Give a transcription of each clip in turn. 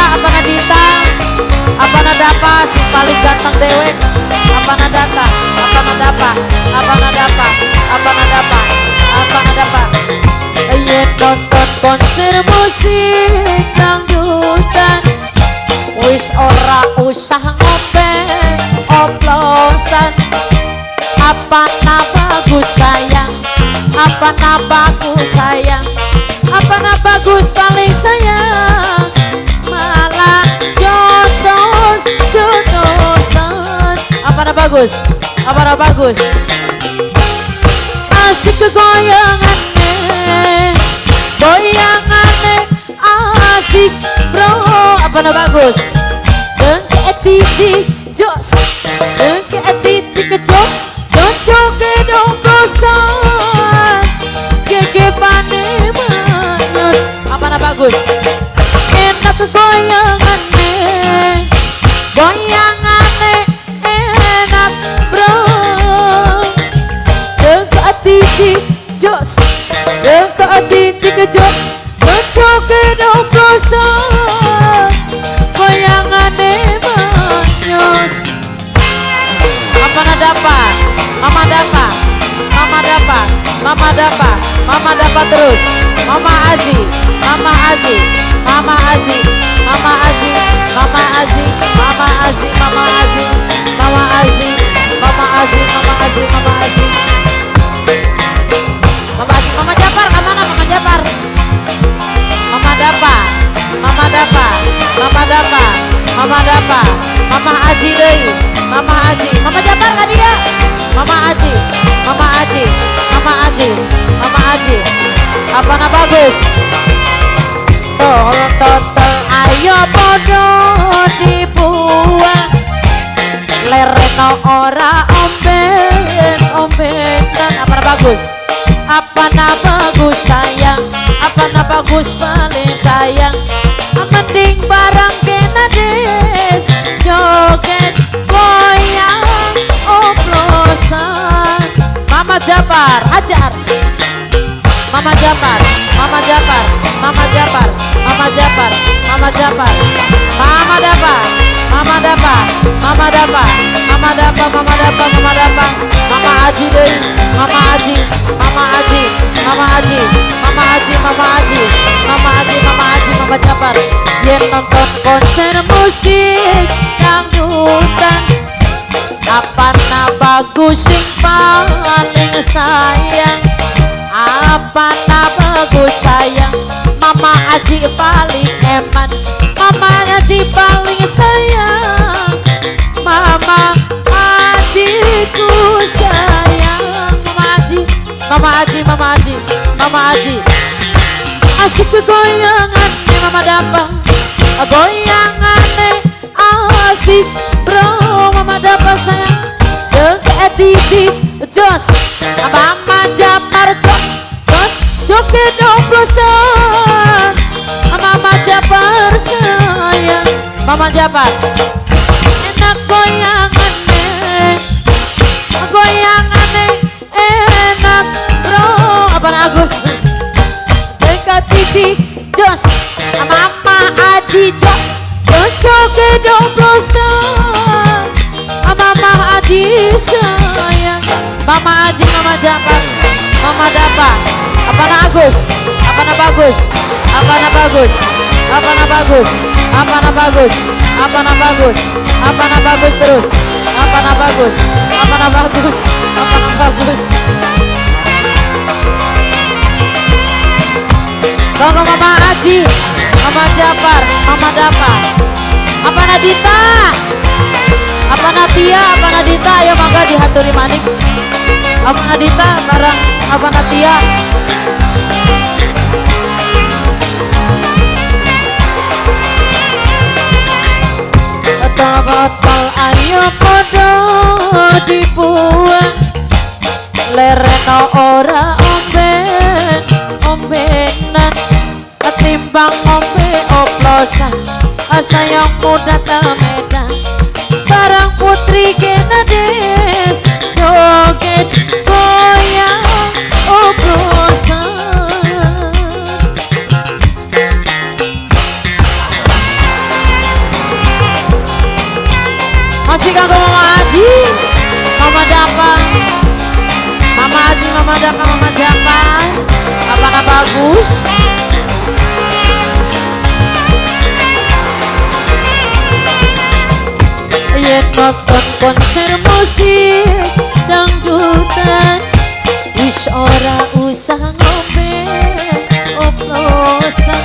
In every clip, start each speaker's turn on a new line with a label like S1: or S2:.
S1: Nadita, apa Nadita, apa Nadapa, si paling ganteng dewek, apa Nadata, apa Nadapa, apa Nadapa, apa Nadapa, apa Nadapa. Yen nonton konser musik dangdutan, wis ora usah ngombe oplosan. Apa bagus sayang, apa bagus sayang, apa bagus paling sayang, malah jotos jotosan. Apa bagus, apa bagus, asik goyangannya, goyangannya asik bro. Apa bagus, dengke titik jos, dengke titik jos, joget oplosan, gege pane manyut. Apa bagus, enak goyangannya, goyangannya enak bro. Dengke titik jos, dengke titik jos, joget oplosan, goyangannya manyut. Apa nada? Mama Dapa, Mama Dapa, Mama Dapa, Mama Dapa terus. Mama Aji, Mama Aji, Mama Aji, Mama Aji, Mama Aji, Mama Aji, Mama Aji, Mama Aji, Mama Aji, Mama Aji, Mama Aji, Mama Aji, Mama Japar, kemana Mama Japar? Mama Dapa, Mama Dapa, Mama Dapa, Mama Dapa, Mama Aji deui, Mama Aji, Mama Japar ka dia? Mama Aji, Mama Aji, Mama Aji, Mama Aji, apa na bagus? Tol tol ayo podo dibuang, lereno ora omben ombenan. Apa na bagus? Apa na bagus sayang? Apa na bagus paling sayang? Mending barang kenades joget goyang oplosan. Mama Japar, ajar. Mama Japar, Mama Japar, Mama Japar, Mama Japar, Mama Japar, Mama Dapa, Mama Dapa, Mama Dapa, Mama Dapa, Mama Dapa, Mama Dapa, Mama Aji deui, Mama Aji, Mama Aji, Mama Aji, Mama Aji, Mama Aji, Mama Aji, Mama Aji, Mama Japar. Yen nonton konser musik dangdutan, apa na bagus sing paling sayang, apa na bagus sayang, Mama Aji paling eman, Mama Aji paling sayang, Mama Ajiku sayang, Mama Aji, Mama Aji, Mama Aji, Mama Aji, asik goyangannya Mama Dapa, goyangannya asik bro, Mama Dapa sayang, dengke titik jos, Mama Japar jos, jos joget oplosan, Mama Japar sayang, Mama Japar, enak goyangannya, goyangannya enak bro. Apa Agus? Dengke titik jos, Mama Aji jos, jos joget oplosan, Mama Aji sayang, Mama Aji, Mama Japar, Mama Dapa. Apa na Agus? Apa na bagus? Apa na bagus? Apa na bagus? Apa na bagus? Apa na bagus? Apa na bagus terus? Apa na bagus? Apa na bagus? Apa na bagus? Tolong Mama Aji, Mama Japar, Mama Dapa. Apa Nadita? Apa Natia? Apa Nadita? Ayo mangga dihaturi maning. Apa Nadita bareng apa Natia? Botol ayo podo dibuang, lereno ora omben ombenan, ketimbang ngombe oplosan, sayang muda Medan, barang putri kenades joget goyang oplosan. Bagus. Yen nonton konser musik dangdutan wis ora usah ngombe oplosan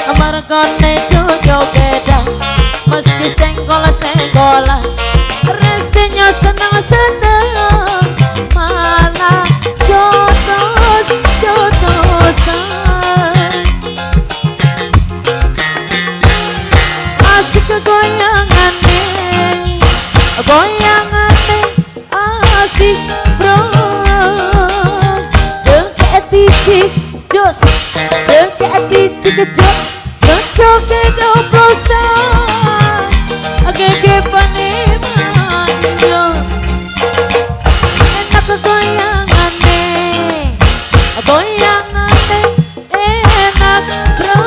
S1: amargane jogedan meski senggol-senggolan resinya seneng-seneng malah jotos-jotosan asik goyangane goyangane asik bro deket titik jos deket titik jos joget oplosan gegepane manjo enak goyangane goyangane enak bro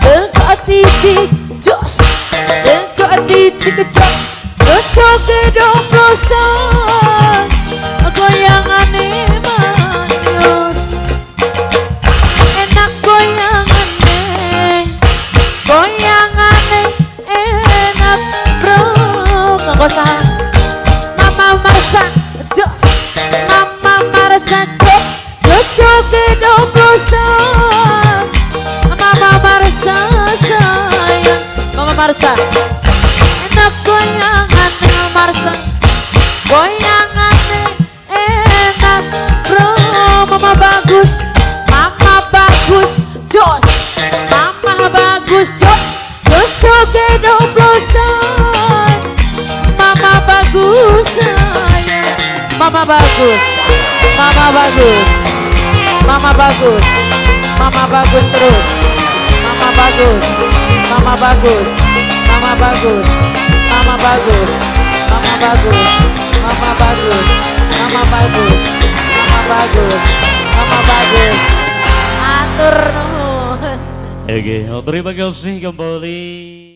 S1: deket titik jos deket titik jos joget oplosan goyangane manjos enak goyangane goyangane enak bro kanggo Mama Marsa jos Mama Marsa jos joget oplosan Mama Marsa sayang Mama Marsa enak goyangane Marsa goyangane enak bro Mama bagus jos Mama bagus jos jos joget oplosan Mama bagus sayang Mama bagus Mama bagus Mama bagus Mama bagus terus Mama bagus Mama bagus Mama bagus Mama bagus Mama bagus Mama bagus Mama bagus Mama bagus Mama bagus atur nuhun.
S2: Oke, terima kasih kembali.